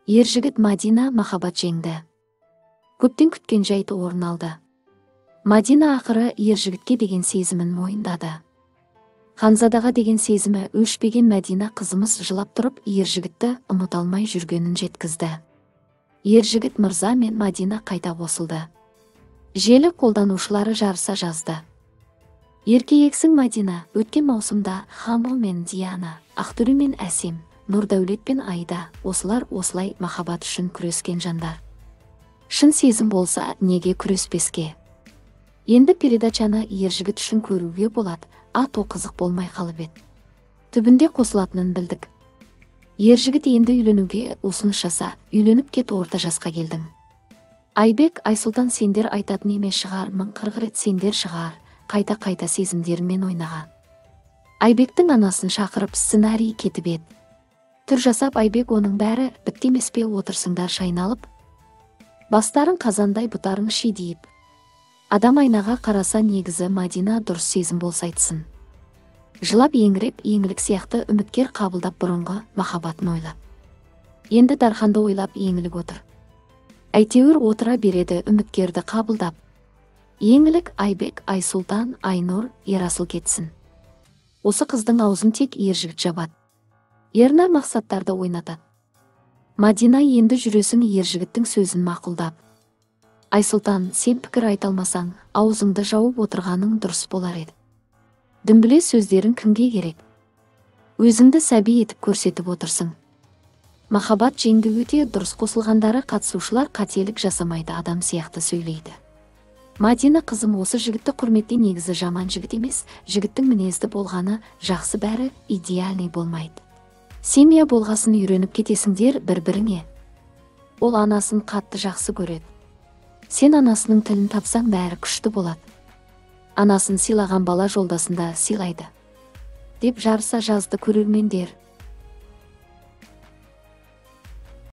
Ержігіт, Мадина, махаббат жеңді. Көптен күткен жайт орын алды. Мадина ақыры Ержігітке деген сезімін мойындады. Ханзадаға деген сезімі өшпеген Мәдина қызымыз жылап тұрып Ержігітті ұмыта алмай жүргенін жеткізді. Ержігіт мырза мен Мадина қайта қосылды. Желі қолданушылары жарыса жазды. Еркеексің, Мадина, өткен маусымда Хамо мен Диана, Ақтөре мен Әсем, Нұрдәулет пен Айда, осылар осылай махаббат үшін күрескен жандар. Шын сезім болса, неге күреспеске? Енді передачаны Ержігіт үшін көруге болады, а то қызық болмай қалып еді. Түбінде қосылатынын білдік. Ержігіт енді үйленуге ұсыныс жаса, үйленіп кет, орта жасқа келдің. Айбек, Айсұлтан, сендер айтатын емес шығар, 1040 рет сендер шығар, қайта-қайта сезімдерімен ойнаған. Айбектің анасын шақырып, сценарий кетіп еді. Түр жасап Айбек, оның бәрі бітті емес пе, отырсыңдар шайналып? Бастарың қазандай, бұтарың шидиіп. Адам айнаға қараса, негізі Мадина дұрыс сезім болса айтсын. Жылап еңіреп, Еңлік сияқты үміткер қабылдап, бұрынғы махаббатын ойлап. Енді Дарханды ойлап Еңлік отыр. Әйтеуір отыра береді үміткерді қабылдап. Еңлік, Айбек, Айсұлтан, Айнұр, Ерасыл кетсін. Осы қыздың аузын тек Ержігіт жабады. Ернар мақсаттарды ойнатады. Мадина, енді жүресің Ержігіттің сөзін мақұлдап. Айсұлтан, сен пікір айта алмасаң, аузыңды жауып отырғаның дұрыс болар еді. Дүмбілез сөздерің кімге керек? Өзіңді сәби етіп көрсетіп отырсың. Махаббат жеңді, өте дұрыс қосылғандары, қатысушылар қателік жасамайды, адам сияқты сөйлейді. Мадина қызым, осы жігітті құрметте, негізі жаман жігіт емес, жігіттің мінезді болғаны жақсы, бәрі идеальный болмайды. Семья болғасын үйреніп кетесіңдер бір-біріңе. Ол анасын қатты жақсы көреді. Сен анасының тілін тапсаң, бәрі күшті болады. Анасын сыйлаған бала жолдасында сыйлайды. Деп жарыса жазды көрермендер.